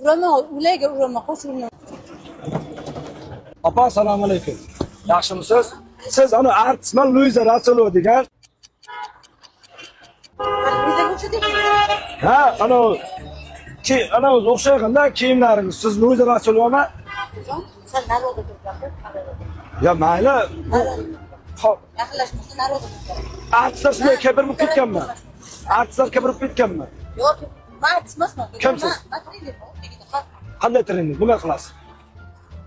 Uraman, ularga uraman, qo'shilma. Opa, assalomu alaykum. Yaxshimisiz? Siz ana artistman Luiza Rasulova degan. Biza o'xshadik. Ha, ana ki ana o'zi o'xshayganda kiyimlaringiz. Siz Luiza Rasulovami? Sen naroda turib. Ya mayli. Hop, Yaqinlashmasa naroda turib. artistlar shunday kibirib ketganmi? Artistlar kibirib ketganmi? Yo'q, men artist emasman. Kimsiz? Men trenerman. Qanday trener? Nima qilasiz?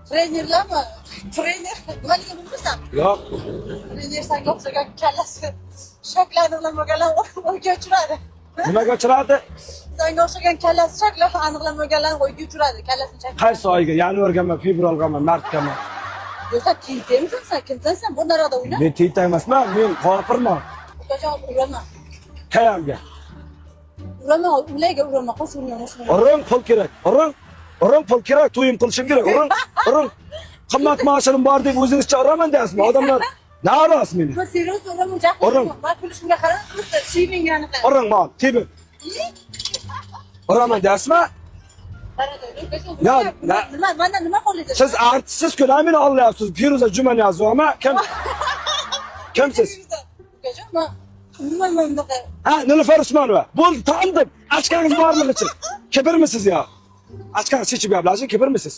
Trenerlarmi? Trener nimaligini bilmaysan. Yo'q. Trener sanga o'xshagan kallasi shakli aniqlanmaganlar o'yga uchiradi. Nimaga uchiradi? Sanga o'xshagan kallasi shakli aniqlanmaganlar o'yga uchiradi, kallasini shakli. Qaysi oyga? Yanvargami, fevralgami, martgami? Yo'q, sen tentakmisan sen? Kimsan sen? Bu naroda o'yna. Men tentak emasman, men g'ofirman. Ukajon uraman. Qayerga? Uraman, ularga uraman, qo'shilma, qo'shilma. Uring, pul kerak. Uring. Uring, pul kerak, to'yim qilishim kerak. Uring, uring. Qimmat maoshinim bor deb o'zingizcha uraman deyapsizmi? Odamlar norozi meni. Men serios uraman, jahlim. Uring. Men kulishimga qarab, просто shivingani qara. Uring, mal, tepib. Uraman deyapsizmi? Ya, Nima, mendan nima xohlaysiz? Siz artistsiz-ku, meni ollayapsiz. Feruza Jumaniyazovami? Kim? Kimsiz? Ukajon, men urmayman bunaqa. Ha, Nilufar Usmonova. Bo'ldi, tandim. Ochkangiz borligicha. Kibrmisiz ya? Ochkangiz chechib gaplashing, kibrmisiz?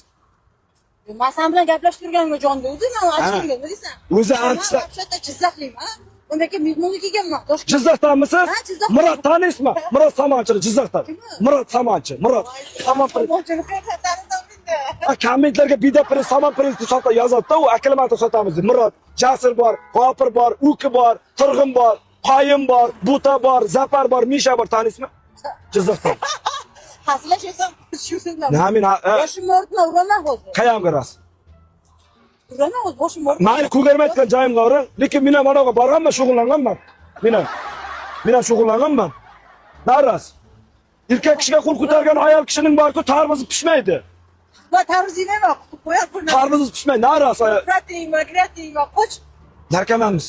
Men sen bilan gaplashib turganimga jonda o'zi men ochganimga nima deysan? O'zi artistlar- Вообще-то Jizzaxlikman. Undaki mehmonga kelganman. Toshkent. Jizzaxdanmisiz? Ha, Jizzaxdan. Murod taniysizmi? Murod Samonchini Jizzaxdan. Kim u? Murod Samonchi. Murod Samon prins. Samonchini qayerdan tanisam endi? Ha, kommentlarga bida prins, Samon prins deb sota yozadi-da, u aklimata sotamiz deb. Murod, Jasur bor, G'ofir bor, Uki bor, Turg'un bor, Qoyim bor, Buta bor, Zafar bor, Misha bor, taniysizmi? Jizzaxdan. Hazillashyapsan, shundan. Na men Boshimni ortma uraman hozir. qayerga rost? Uraman hozir, boshimni ortma. Mayli ko'garmayotgan joyimga uring, lekin men ham anaqa borganman, shug'ullanganman. Men ham. Men ham shug'ullanganman. Naroz. Erkak kishiga qo'l ko'targan ayol kishining bor-ku tarvuzi pishmaydi. Men tarvuz yemayman, qo'yar pulni. Tarvuzi pishmaydi, naroz. Protein va kreatin va qo'ch. Narkomanmiz.